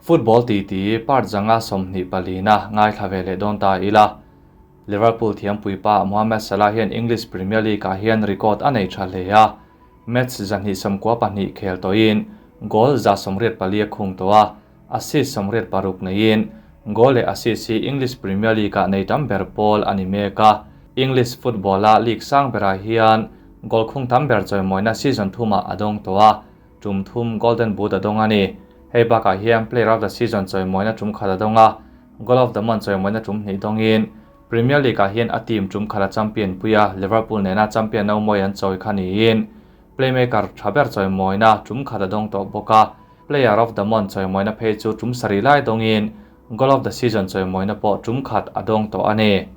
Football titi part zanga 24 na ngaithla ve leh dawn ta ila. Liverpool thiampuipa Mohamed Salah hian English Premier League-ah hian record a nei tha hle a, match 292 khel tawhin goal 184 a khung tawh a, assist 86 neiin goal leh assist hi English Premier League-ah nei tam ber pawl a ni mek a. English football-a league sang berah hian goal khung tam ber chawimawina season thumah a dawng tawh a, tum thum Golden Boot a dawng a ni. Hei bakah hian Player of the Season chawimawina tum khat a dawng a, Goal of the Month chawimawina tum hnih dawngin Premier League-ah hian a team tum khat a champion pui a, Liverpool nena champion no mawi an chawi kha niin playmaker tha ber chawimawina tum khat a dawng tawh bawk a, Player of the Month chawimawina phei chu tum sarih lai dawngin Goal of the Season chawimawina pawh tum khat a dawng tawh a ni.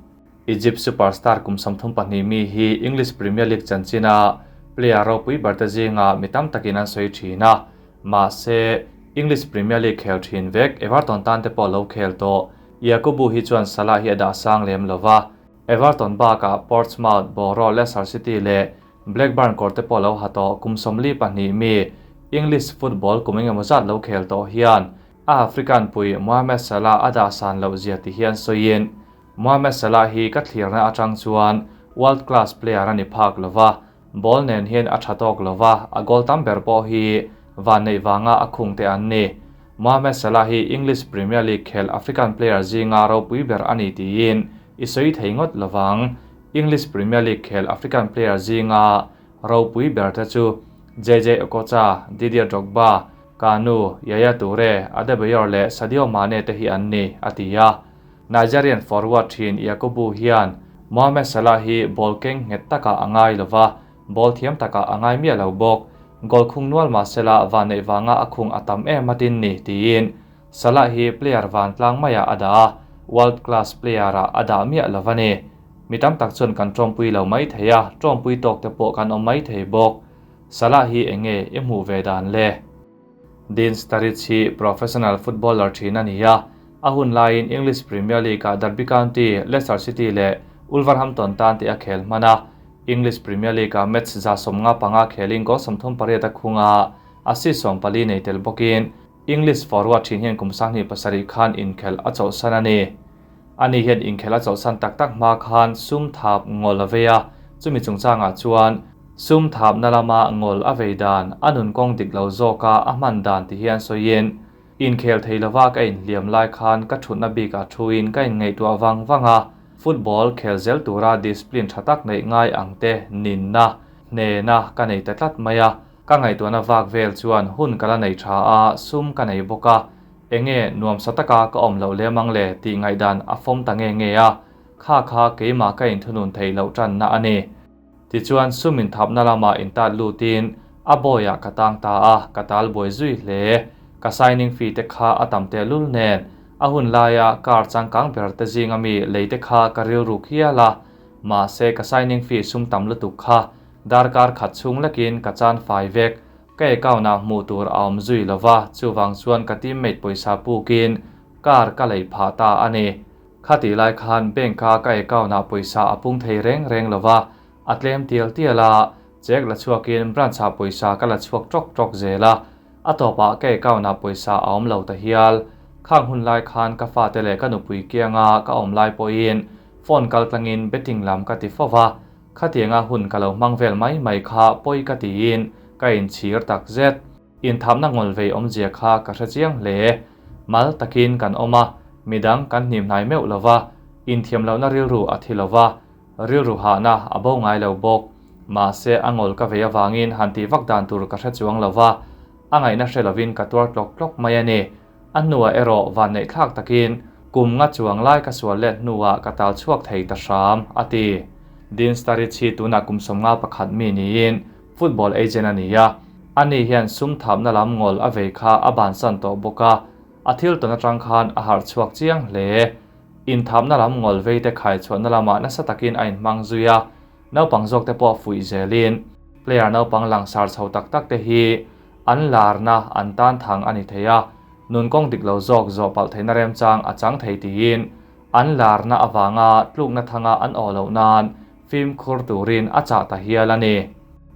Egypt superstar kum 32 mi hi English Premier League chanchina player ropui ber te zinga mi tam takin an sawi thin a, mahse English Premier League khel thin vek Everton tan te pawh lo khel tawh. Yakubu hi chuan Salah hi a dah sang lem lova, Everton bakah Portsmouth, Borough, Leicester City leh Blackburn kawr te pawh lo ha tawh kum 42 mi English football kum engemaw zat lo khel tawh hian a African pui Mohamed Salah a dah san loh zia ti hian sawiin Mohamed Salah hi ka thlirna atang chuan world class player a ni phak lova, ball nen hian a tha tawk lova, a goal tam ber pawh hi van neih vanga a khung te an ni. Mohamed Salah hi English Premier League khel African player zinga ropui ber a ni tiin i sawi thei ngawt lovang. English Premier League khel African player zinga ropui ber te chu JJ Okocha, Didier Drogba, Kanu, Yaya Toure, Adebayor leh Sadio Mane te hi an ni, a ti a. Nigerian forward thin Yakubu hian Mohamed Salah hi ball keng nghet taka a ngai lova, ball thiam taka a ngai miah lo bawk. Goal khung nual mahsela van neih vanga a khung a tam em atin ni tiin Salah hi player van tlang maiah a dah a, world class player ah a dah miah lova ni. Mi tam tak chuan kan tawmpui lo mai thei a, tawmpui tawk te pawh kan awm mai thei bawk. Salah hi enge i hmuh ve dan le? Dean Sturridge hi professional footballer thin a ni a, a hun laiin English Premier League-ah Derby County, Leicester City leh Wolverhampton tan te a khel hman a. English Premier League-ah match 155 khelin goal 38 a khung a, assist 14 nei tel bawkin English forward thin hian kum 2007 khan inkhel a chawlhsan a ni. Ani hian inkhel a chawlhsan tak tak hma khan sum thap ngol a vei a, chumi chungchangah chuan sum thap na lama ngol a vei dan, a nun kawng dik lo zawka a hman dan ti hian sawiin, inkhel thei lova ka inhliam lai khan ka thutna bikah thuin ka inngaihtuah vang vang a, football khel zel tura discipline tha tak neih ngai ang te ninna, hnena ka nei ta tlat mai a, ka ngaihtuahna vak vel chuan hun ka la nei tha a, sum ka nei bawk a, enge nuam sa taka ka awm loh lemang le tih ngaihdan a fawm ta nge nge a, kha kha keimah ka inthunun theih loh tanna a ni. Tichuan sum inthapna lamah intat lutin a bawiah ka tang ta a, ka tal buai zui hle. Ka signing fee te kha a tam tehlul nen, a hun laia car changkang ber te zinga mi lei te kha ka rilru khial a, mahse ka signing fee sum tam lutuk kha darkar khat chhung lekin ka chan fai vek. Ka account-ah hmuh tur a awm zui lova, chuvang chuan ka teammate pawisa pukin car ka lei phah ta a ni. Khati lai khan bank-a ka account-ah pawisa a pung thei reng reng lova, a tlem tial tial a, check la chhuakin branch-ah pawisa ka la chhuak tawk tawk zel a, a tawpah ka account-ah pawisa a awm lo ta hial. Khang hun lai khan ka fate leh ka nupui kianga ka awm lai pawhin phone kal tlangin betting lam ka ti fova, khatianga hun ka lo hmang vel mai mai kha pawi ka tiin ka inchhir tak zet. Inthamna ngol vei awmzia kha ka hre chiang hle. Mal takin kan awm a, midang kan hnim hnai meuh lova, inthiam lohna rilru a thi lova, rilru hahna a bo ngai lo bawk. Mahse a ngol ka vei avangin han tih vak dan tur ka hre chuang lova, a ngaihna hre lovin ka tuar tlawk tlawk mai a ni. A hnuah erawh van neih thlak takin kum nga chuang lai ka sual let hnuah ka tal chhuak thei ta hram, a ti. Dean Sturridge hi tunah kum 51 mi niin football agent a ni a, ani hian sum thapna lam ngol a vei kha a bansan tawh bawk a, a thil tawn atang khan a harh chhuak chiang hle. Inthapna lam ngol vei te khai chhuahna lamah nasa takin a inhmang zui a, naupang zawk te pawh fuih zelin player naupang langsar chho tak tak te hi an larna an tan thang a ni thei a, nun kawng dik lo zawk zawh palh theihna remchang a chang thei tiin an larna avanga tlukna thanga an aw loh nan fim khur turin a chah ta hial a ni.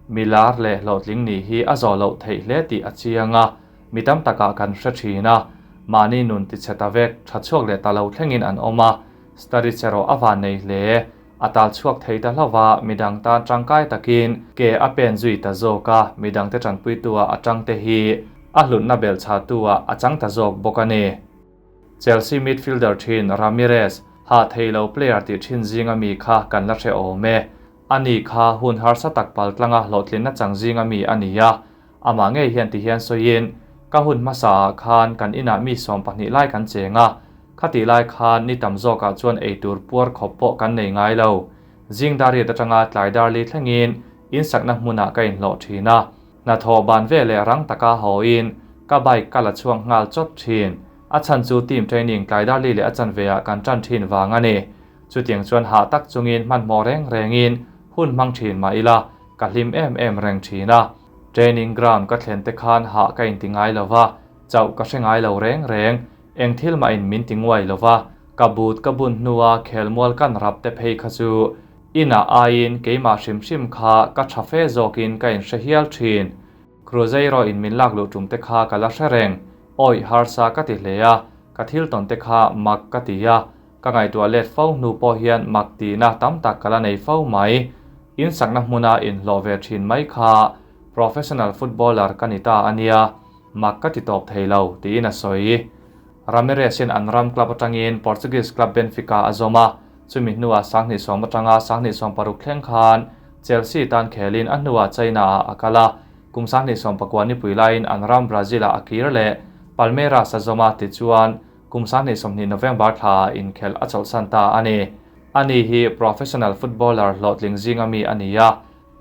Mi lar leh hlawhtling ni hi a zawh loh theih hle tih a chiang a, mi tam takah kan hre thin a, Mahni nun tichhe ta vek, tha chhuak leh ta lo thlengin an awm a, Sturridge erawh a van nei hle. A tal chhuak thei ta hlauh a, midang tan tangkai takin ke a pen zui ta zawk a, midangte tanpuitu ah a tangte hi a hlutna belhchhahtu ah a chang ta zawk bawk a ni. Chelsea midfielder thin Ramires, hah thei lo player tih thin zinga mi kha kan la hre awm e. Ani kha hun harsa tak pal tlanga hlawhtlinna chang zinga mi a ni a, amah ngei hian ti hian sawiin, Ka hun hmasa ah khan kan inah mi 12 lai kan cheng a, khatih lai khan ni tam zawkah chuan eitur puar khawp pawh kan nei ngai lo. Zing dar riat atanga tlai dar li thlengin insakna hmunah ka inhlawh thin a. Hnathawh ban veleh rang taka hawiin ka bike ka la chhuak nghal chawt thin. A chhan chu team training tlai dar li leh a chanve ah kan tan thin vang a ni. Chutiang chuan hah tak chungin hmanhmawh reng rengin hun hmang thin mah ila ka hlim em em reng thin a. Training ground ka thlen te khan hah ka inti ngai lo va, chauh ka hre ngai lo reng reng. Eng thil mah in min ti nguai lo va, ka boot ka bun hnua khelmual kan rap te phei kha chu inah aiin keimah hrim hrim kha ka tha fe zawkin ka inhre hial thin. Cruzeiro in min lak luh tum te kha ka la hre reng. Awih harsa ka ti hle a, ka thil tawn te kha mak ka ti a, ka ngaihtuah let fo hnu pawh hian mak tihna tam tak ka la nei fo mai. Insakna hmuna inhlawh ve thin mai kha professional footballer ka ni ta a nia, mak ka ti tawp thei lo, tiin a sawi. Ramires hian an ram club atangin Portuguese club Benfica a zawm a, chumi hnuah 2010 atanga 2016 thleng khan Chelsea tan khelin a hnuah China-ah a kal a, kum 2019 nipui laiin an ram Brazil-ah a kir leh Palmeiras a zawm a, tichuan kum 2020 November thlaah inkhelh a chawlhsan ta a ni. Ani hi professional footballer hlawhtling zinga mi a ni a,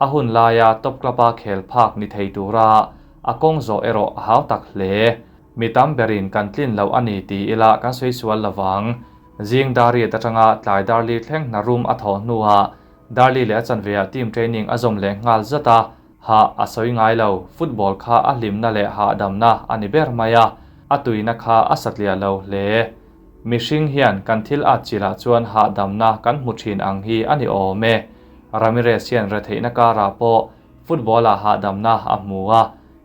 a hun laia top club-a khel phak ni thei tura a kawng zawh erawh a hau tak hle. Mi tam berin kan tlin loh a ni ti ila kan sawi sual lovang. Zing dar riat atanga tlai dar li thleng hna room a thawh hnuah dar li leh a chanveah team training a zawm leh nghal zat a, hah a sawi ngai lo. Football kha a hlimna leh hahdamna a ni ber mai a, a tuina kha a satliah lo hle. Mihring hian kan thil at chilah chuan hahdamna kan hmu thin ang hi a ni awm e. Ramires hian retheihna karah pawh football-ah hahdamna a hmu a,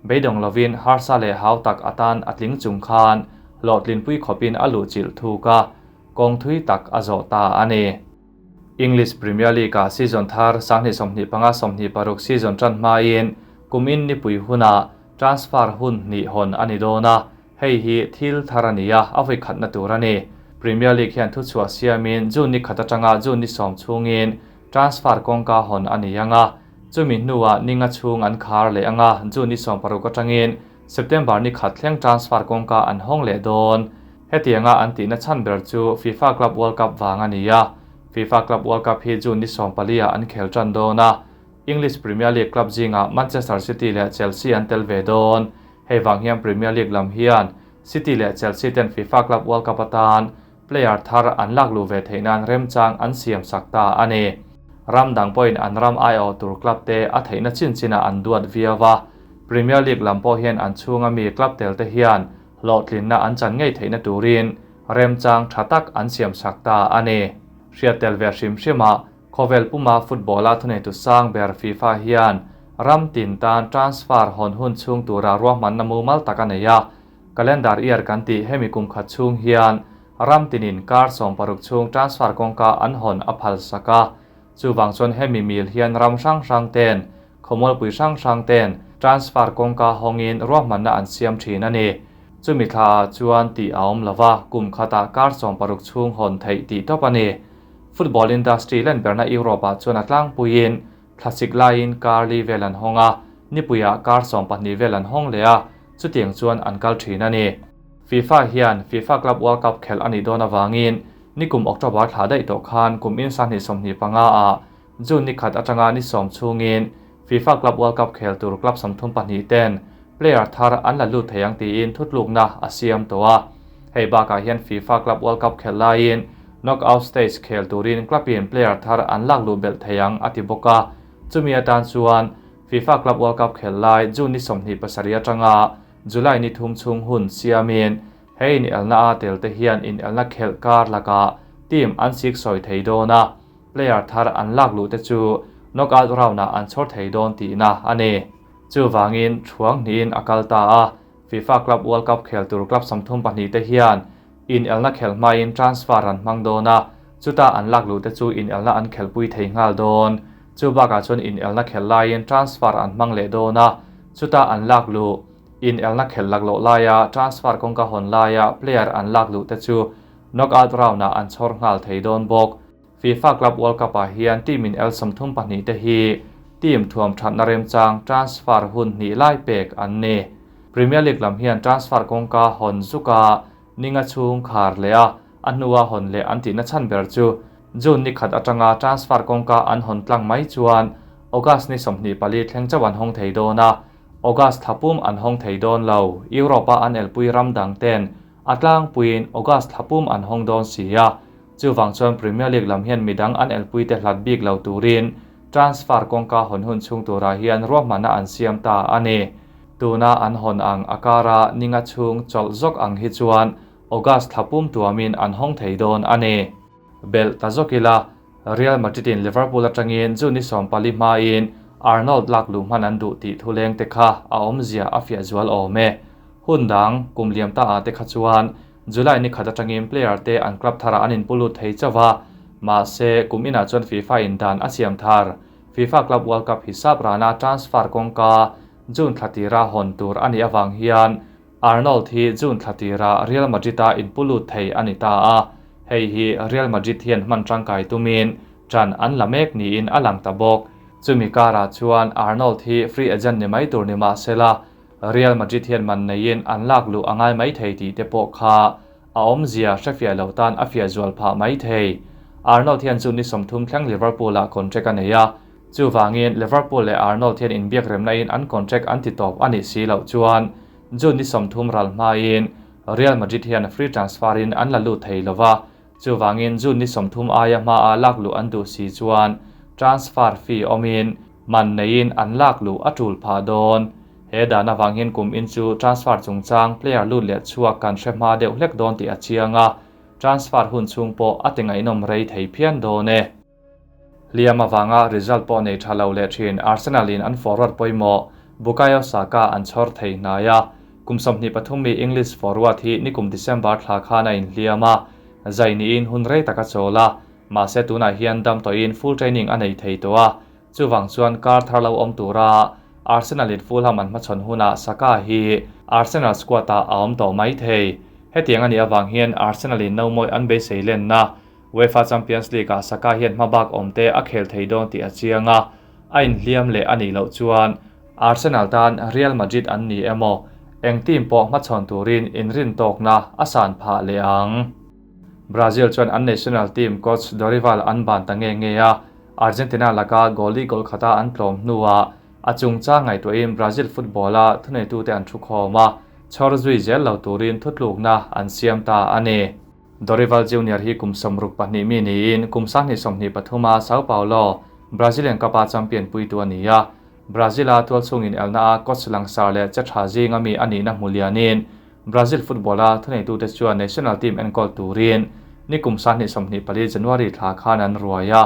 beidawng lovin harsa leh hau tak atan a tling chung khan hlawhtlinpui khawpin a luhchilh thuk a, kawng thui tak a zawh ta a ni. English Premier League-ah season thar 2025 26 season tan hmain kumin nipui hunah transfer hun hnih hawn a ni dawn a, hei hi thil thar a ni a, a vawi khatna tur a ni. Premier League hian thuchhuah siamin June ni khat atanga June ni sawm chhungin transfer kawngka hawn a ni ang a, chumi hnuah ninga chhung an khar leh ang a, June ni 16 atangin September ni khat thleng transfer kawngka an hawng leh dawn. Hetianga an tihna chhan ber chu FIFA Club World Cup vang a ni a, FIFA Club World Cup hi June ni 14 ah an khel tan dawn a, English Premier League club zingah Manchester City leh Chelsea an tel ve dawn. Hei vang hian Premier League lam hian City leh Chelsea ten FIFA Club World Cup atan player thar an lak luh ve theih nan remchang an siam sak ta a ni. Ram dang pawhin an ram aiawh tur club te a theihna chin chinah an duat viau a, Premier League lam pawh hian an chhunga mi club tel te hian hlawhtlinna an chan ngei theihna turin remchang tha tak an siam sak ta a ni. Hriat tel ve hrim hrimah Khawvel puma football-a thuneitu sang ber FIFA hian ram tin tan transfer hawn hun chhung tura ruahmanna mumal tak a nei a, calendar year kan tih hemi kum khat chhung hian ram tinin kar 16 chhung transfer kawngka an hawn a phal sak a. Chuvang chuan hemi mil hian ram hrang hrang ten, khawmualpui hrang hrang ten transfer kawngka hawngin ruahmanna an siam thin a ni. Chumi thlaah chuan tih a awm lova, kum khatah kar 16 chhung hawn theih tih tawp a ni. Football industry len berna Europe-ah chuan a tlangpuiin thlasik laiin kar li vel an hawng a, nipuiah kar 12 vel an hawng leh a, chutiang chuan an kal thin a ni. FIFA hian FIFA Club World Cup khelh a nih dawn avangin nikum October thla daih tawh khan kum in 2025 ah June ni khat atanga ni 10 chhungin FIFA Club World Cup khel tur club 32 ten player thar an la lut thei ang tiin thutlukna a siam tawh a. Hei bakah hian FIFA Club World Cup khelh laiin knockout stage khel turin club-in player thar an lak luh belh thei ang a ti bawk a. Chumi atan chuan FIFA Club World Cup khelh lai June ni 27 atanga July ni 3 chhung hun siamin hei in elna a tel te hian in elna khelh kar lakah team an sik sawi thei dawn a, player thar an lak luh te chu knockout round-ah an chhawr thei dawn tihna a ni. Chuvangin thuang hnihin a kal ta a. FIFA Club World Cup khel tur club 32 te hian inelna khel hmain transfer an hmang dawn a, chuta an lak luh te chu inelna an khelpui thei nghal dawn. Chu bakah chuan inelna khel laiin transfer an hmang leh dawn a, chuta an lak luh inelna khel lak loh laia transfer kawngka hawn laia player an lak luh te chu knockout round ah an chhawr nghal thei dawn bawk. FIFA Club World Cup ah hian team in el 32 te hi team thuam thatna remchang transfer hun hnih lai pek an ni. Premier League lam hian transfer kawngka hawn zuka ninga chhung khar leh a, a hnua hawn leh an tihna chhan ber chu June ni khat atanga transfer kawngka an hawn tlang mai chuan August ni 24 thleng chauh an hawng thei dawn a, August thlapum an hawng thei dawn lo. Europe-a an elpui ram dang ten a tlangpuiin August thlapum an hawng dawn si a, chuwang chuan Premier League lam hian midang an elpui te hlat bik lo turin transfer kawngka hawn hun chhung turah hian ruahmanna an siam ta a ni. Tuna an hawn ang akara ninga chhung chawlh zawk ang hi chuan August thlapum tuamin an hawng thei dawn a ni. Bel ta zawk ila, Real Madrid in Liverpool atangin June ni 14 hmain Arnold lak luh hman an duh tih thuleng te kha a awmzia a fiah zual awm e. Hun dang kum liam ta a te kha chuan July ni khat atangin player te an club thara an inpulut thei chawa, mahse kum inah chuan FIFA in dan a siam thar. FIFA Club World Cup hisap rana transfer kawngka June thlatira hawn tur ani awang hian Arnold hi June thlatira Real Madrid a inpulut thei ani ta a, hei hi Real Madrid hian hman tangkai tumin tran an lamek niin a lang ta bawk. Chumi kara chuan Arnold hi free agent ni mai tur ni ma sela, Real Madrid hian man neiin an lak lu angai mai thei ti te pawh kha a awmzia hrefia lo tan a fia zual phah mai thei. Arnold hian chu ni 30 thleng Liverpool a contract a nei a, chuwangin Liverpool leh Arnold hian inbiak remna in an contract an ti tawp ani si lo chuan June ni 30 ral hmain Real Madrid hian free transfer in an la lut thei lova, chuwangin June ni 30 aia hma a lak lu an duh si chuan transfer fee awmin man neiin an lak lu a tul phah dawn. He dana wangin kum in chu transfer chungchang player lut leh chuak kan hre hma deuh hlek dawn tih a chianga, transfer hun chung pawh a tingai nawm rei thei phian dawn e. Liam awanga result pawh nei tha lo leh thin Arsenal in an forward pawimawh Bukayo Saka an chhawr thei hnaia, kum 23 mi English forward hi nikum December thla khan a inhliam a, zaini in hun rei taka chawla, mahse tunah hian dam tawhin full training a nei thei tawh a, chuwang chuan kar thar lo awm tura Arsenal in Fulham an hmachhawn huna Saka hi Arsenal squad ah a awm tawh mai thei. Hetiang ani awang hian Arsenal in no mawi an beisei lenna UEFA Champions League ah Saka hian hmabak awm te a khel thei dawn tih a chianga, a inhliam leh ani loh chuan Arsenal tan Real Madrid an ni emaw eng team pawh hmachhawn turin inrin tawkna a san phah leh ang. Brazil chuan an national team coach Dorival an ban ta nge nge a, Argentina laka goali goal khata an tlawm hnuah a chungcha ngaihtuahin Brazil football a thuneitu te an thu khawm a, chhawr zui zel lo turin thutlukna an siam ta a ni. Dorival Junior hi kum 62 mi niin kum 2023 a Sao Paulo Brazilian Cup a champion puitu ani a, Brazil a tualchungin elna a coach langsar leh che tha zinga mi ani na hmulianin Brazil football a thuneitu te chuan national team enkawl turin nikum 2024 January thla khan an ruai a,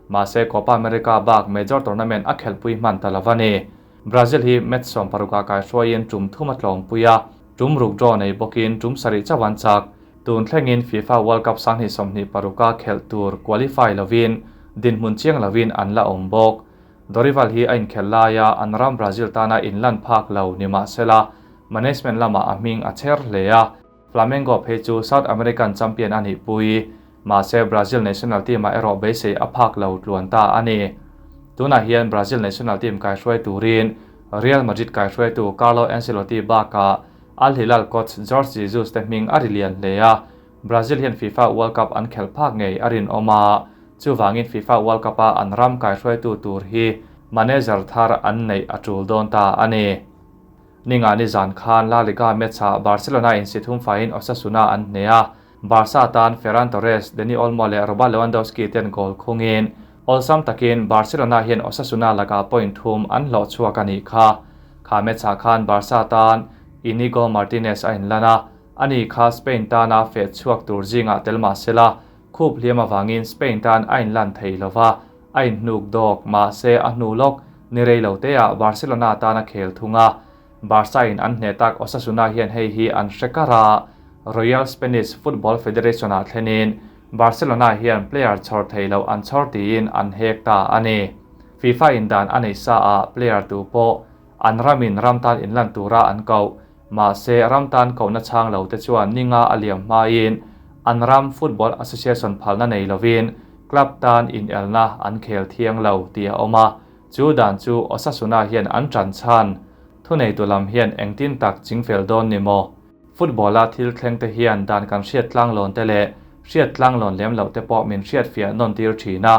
mahse Copa America bak major tournament a khelpui hman ta lawani. Brazil hi match 16 kai hruaiin tum thuma tlawm puia, tum ruk draw nei bawkin tum sarih chawan chak. Tun thlengin FIFA World Cup 2026 khel tur qualify lovin dinhmun chiang lovin an la awm bawk. Dorival hi a inkhel laia an ram Brazil tana inlan phak lo ni mahsela management lama a hming a cher hle a, Flamengo phei chu South American champion ani pui, mahse Brazil national team a erawh beisei a phak lo tluan ta ani. Tunah hian Brazil national team kai hruai turin Real Madrid kai hruaitu Carlo Ancelotti baka Al Hilal coach Jorge Jesus te hming a rilian hle a, Brazil hian FIFA World Cup an khel phak ngei a rin awm a, chuwangin FIFA World Cup a an ram kai hruaitu tur hi manager thar an nei a tul dawn ta ani. Ninga ni zan khan La Liga match ah Barcelona in sithum fain Osasuna an hnea, Barca tan Ferran Torres, Dani Olmo leh Robert Lewandowski ten goal khungin awlsam takin Barcelona hian Osasuna laka point thum an hlawh chhuak ani kha. Kha match ah khan Barca tan Inigo Martinez a inlana, ani kha Spain tana fe chhuak tur zinga telma sela, khup hliam awangin Spain tan a inlan thei lova, a inhnuk dawk mahse a hnu lawk ni rei lo te ah Barcelona tana khel thunga. Barca in an hneh tak Osasuna hian hei hi an hre kar a, Royal Spanish Football Federation-ah thlenin Barcelona hian player chhawr thei loh an chhawr tiin an hek ta a ni. FIFA in dan a nei sa a, player tu pawh an ramin ram tan inlan tura an koh. Mahse, ram tan kohna chhang lo te chuan ninga a liam hmain an ram Football Association phalna nei lovin club tan inelna an khel thiang lo tih a awm a, chu dan chu Osasuna hian an ṭan chhan. Thuneitu lam hian engtin tak chingfel dawn ni maw? Football-a thil thleng te hian dan kan hriat tlanglawn te leh hriat tlanglawn lem loh te pawh min hriatfiah nawn tir thin a,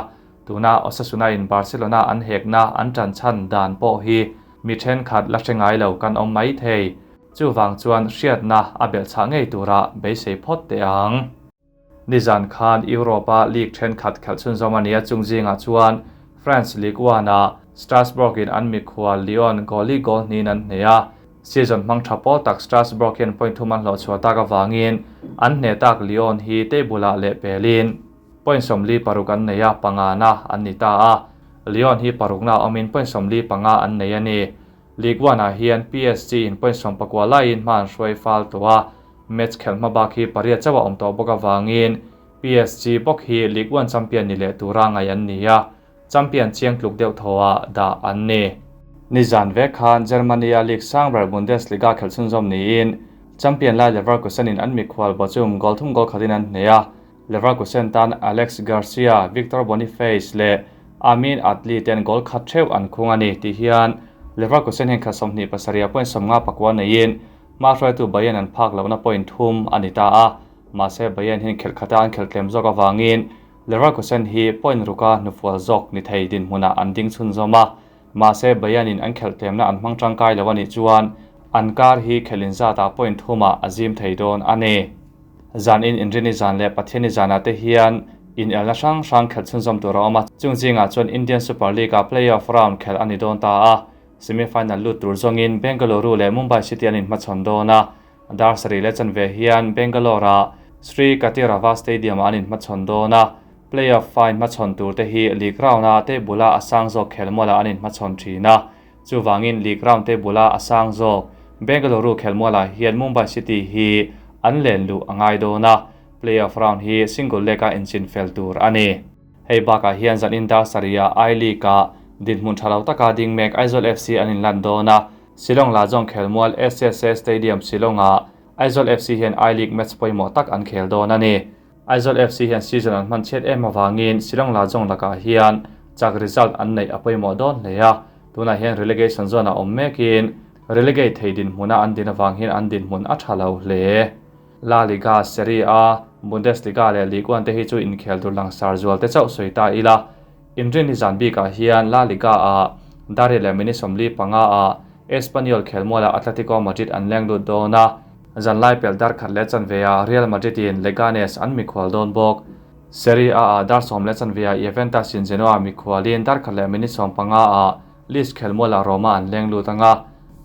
tuna Osasuna-in Barcelona an hekna an ṭan chhan dan pawh hi mi thenkhat la hre ngai lo kan awm mai thei. Chuvang chuan hriatna a belhchhah ngei tura beisei phawt teh ang. Nizan khan Europe-a league thenkhat khelh chhunzawm a ni a, chung zingah chuan France Ligue 1-ah Strasbourg-in an mikhual Lyon goalie goal hnihin an hneh a, season hmang tha pawl tak Strasbourg hian point thum an hlawhchhuah tak avangin an hneh tak Lyon hi table-ah leh pelin point 46 an nei a, pangana an ni ta a, Lyon hi parukna awmin point 45 an nei a ni. Ligue 1-ah hian PSG-in point 19 laiin hma an hruai fal tawh a, Match khelh hma bak hi pariat chauh a awm tawh bawk avangin PSG bawk hi Ligue 1 champion ni leh tura ngaih an ni a, champion chiang tluk deuh thawhah dah an ni. Nizan vek khan Germany-a league sang ber Bundesliga khelh chhunzawm niin champion lai Leverkusen-in an mikhual Bochum goal thum goal khatin an hneh a, Leverkusen tan Alex Garcia, Victor Boniface leh Amin Adli ten goal khat theuh an khung a ni tih hian Leverkusen hian khat 27 a point 59 neiin Hma hruaitu Bayern an phak lohna point thum a ni ta a, mahse Bayern hian khelh khata an khelh tlem zawk avangin Leverkusen hi point ruka hnufual zawk ni thei dinhmunah an ding chhunzawm a, mahse Bayern in an khelh tlemna an hmang tangkai lo a nih chuan an kar hi khelh inzatah point thumah a zim thei dawn a ni. Zan in Inrini zan leh Pathiani zanah te hian inelna hrang hrang khelh chhunzawm tur a awm a, chung zingah chuan Indian Super League-ah playoff round khelh a ni dawn ta a, Semi-final lut tur zawngin Bengaluru leh Mumbai City an inhmachhawn dawn a, dar sarih leh chanve hian Bangalore-a Sri Katirava Stadium-ah an inhmachhawn dawn a, playoff fine hmachhawn turte hi league round-a table-a a sang zawk khelmualah an inhmachhawn thin a, chuvangin league round table-a a sang zawk Bengaluru khelmualah hian Mumbai City hi an len luh a ngai dawn a, playoff round hi single leg-a inchinfel tur a ni. Hei bakah hian zanin dar sarihah I-League-ah dinhmun tha lo taka ding mek Aizawl FC an inlan dawn a, Shillong Lajong khelmual SSA Stadium Shillong-ah Aizawl FC hian I-League match pawimawh tak an khel dawn a ni. Aizawl FC hian season an hman chhiat em avangin Shillong Lajong lakah hian chak result an neih a pawimawh dawn hle a, tunah hian relegation zone-ah awm mekin relegate thei dinhmuna an din avang hian an dinhmun a tha lo hle. La Liga, Serie A, Bundesliga leh Ligue 1 te hi chu inkhel tur langsar zual te chauh sawi ta ila. Inrinni zan bikah hian La Liga-ah Dariel leh minute 45 ah Espanyol khelmualah Atletico Madrid an leng lut dawn a, zanlai pelh dar khat leh chanve ah Real Madrid-in Leganes an mikhual dawn bawk. Serie A-ah dar sawm leh chanve ah Juventus in Genoa mikhualin dar khat leh minute 15 ah Leeds khelmualah Roma an leng lut ang a,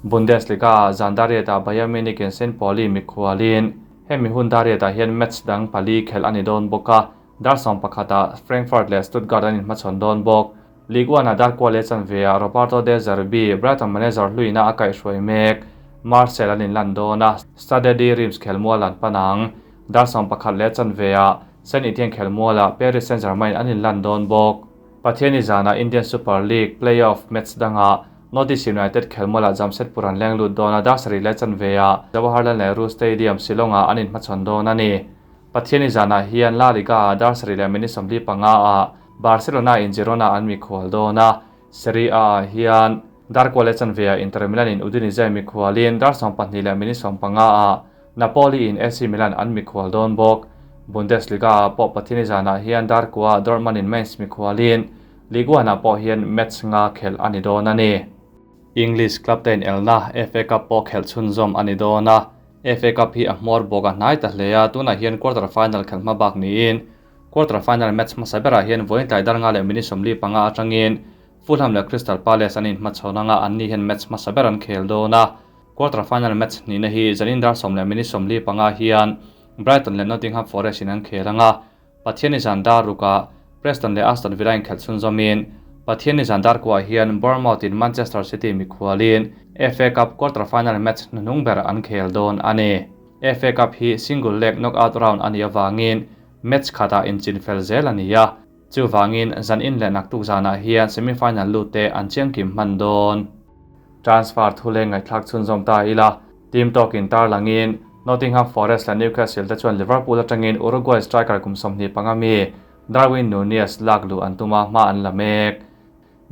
Bundesliga-ah zan dar riatah Bayern Munich-in Saint Pauli mikhualin hemi hun dar riatah hian match dang pali khelh a ni dawn bawk a, dar 11 ah Frankfurt leh Stuttgart an inhmachhawn dawn bawk. Ligue 1-ah dar kua leh chanve-ah Roberto De Zerbi, Brighton manager hluina a kaihhruai mek, Marseille an inlan dawn a, Stade de Reims khelmual an pan ang. Dar 11 leh chanve-ah Saint-Etienne khelmualah Paris Saint-Germain an inlan dawn bawk. Pathiani zanah Indian Super League play-off match dangah North East United khelmualah Jamshedpur an leng lut dawn a, dar sarih leh chanve-ah Jawaharlal Nehru Stadium, Shillong-ah an inhmachhawn dawn a ni. Pathiani zanah hian La Liga-ah dar sarih leh minute 45-ah Barcelona-in Girona an mikhual dawn a, Serie A-ah hian dar kua leh chanve-ah Inter Milan-in Udinese mikhualin dar 12 leh minute 15-ah Napoli-in AC Milan an mikhual dawn bawk. Bundesliga-ah pawh Pathiani zanah hian dar kua Dortmund-in Mainz mikhualin Ligue 1-ah pawh hian match nga khelh a ni dawn a ni. English club te inelna FA Cup pawh khelh chhunzawm a ni dawn a, FA Cup hi a hmawr bawk a hnai ta hle a, tunah hian quarter final khelh hma bak niin quarter final match hmasa berah hian vawiin tlai dar nga leh minute 45 atangin Fulham leh Crystal Palace an inhmachhawn anga anni hian match hmasa ber an khel dawn a. Quarter final match hnihna hi zanin dar 10 leh minute 45 hian Brighton leh Nottingham Forest in an khel anga, Pathiani zan dar rukah Preston leh Aston Villa inkhelh chhunzawmin Pathianni zan darkuah hian Bournemouth in Manchester City mikhualin FA Cup quarter-final match hnuhnung ber an khel dawn a ni. FA Cup hi single leg knockout round a nih avangin match khatah inchinfel zel a ni a, chuvangin zan in leh naktuk zanah hian semi-final lut te an chiangkim hman dawn. Transfer thu leng ngaihthlak chhunzawm ta ila, team tawkin tarlangin Nottingham Forest leh Newcastle te chuan Liverpool atangin Uruguay striker kum 25 mi Darwin Nunez lak luh an tum a, hma an la mek.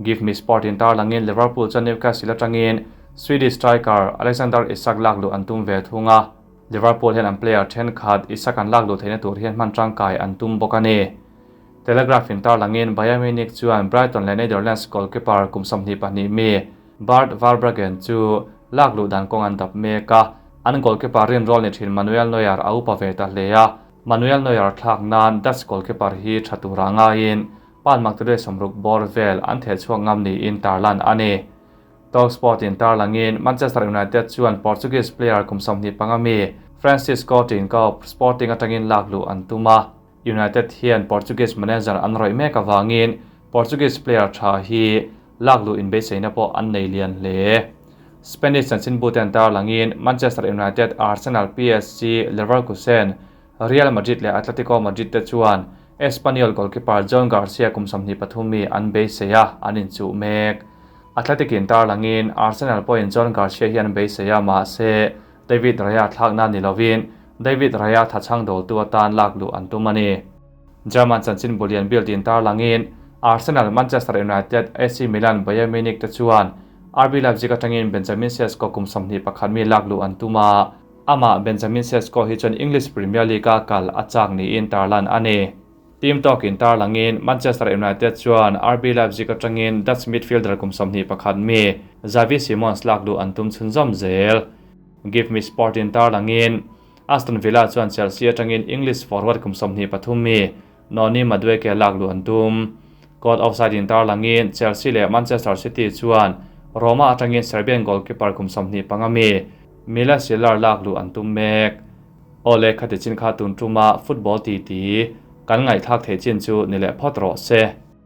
Give Me Sport in tarlangin Liverpool chuan Newcastle atangin Swedish striker Alexander Isak lak luh an tum ve thung a, Liverpool hian an player thenkhat Isak an lak luh theihna tur hian hman tangkai an tum bawk a ni. Telegraph in tarlangin Bayern Munich chuan Brighton leh Netherlands goalkeeper kum 22 mi Bart Verbruggen chu lak luh dan kawng an dap mek a, an goalkeeper rinrawl ni thin Manuel Neuer a upa ve ta hle a, Manuel Neuer thlak nan Dutch goalkeeper hi tha tura ngaiin pan maktude 60 bawr vel an theh chhuak ngam niin tarlan a ni. Talksport in tarlangin Manchester United chuan Portuguese player kum 25 mi Francisco Trincao Sporting atangin lak luh an tum a, United hian Portuguese manager an rawih mek awangin Portuguese player tha hi lak luh inbeiseina pawh an nei lian hle. Spanish chanchinbu ten tarlangin Manchester United, Arsenal, PSG, Leverkusen, Real Madrid leh Atletico Madrid te chuan Espanyol goalkeeper Joan Garcia kum 23 mi an beisei a, an inchuh mek. Athletic in tarlangin Arsenal pawhin Joan Garcia hi an beisei a, mahse David Raya thlakna ni lovin David Raya thachhang dawltu atan lak luh an tum a ni. German chanchinbu lian Bild in tarlangin Arsenal, Manchester United, AC Milan, Bayern Munich te chuan RB Leipzig atangin Benjamin Sesko kum 21 mi lak luh an tum a, amah Benjamin Sesko hi chuan English Premier League a kal a chak niin tarlan a ni. Team tawkin tarlangin Manchester United chuan RB Leipzig atangin Dutch midfielder kum 21 mi Xavi Simons lak luh an tum chhunzawm zel. Give Me Sport in tarlangin Aston Villa chuan Chelsea atangin English forward kum 23 mi Noni Madueke lak luh an tum. Caught offside in tarlangin Chelsea leh Manchester City chuan Roma atangin Serbian goalkeeper kum 25 mi Mile Svilar lak luh an tum mek. Awle khati chin kha tun tuma football ti ti kan ngaihthlak thei chin chu ni leh phawt rawh se.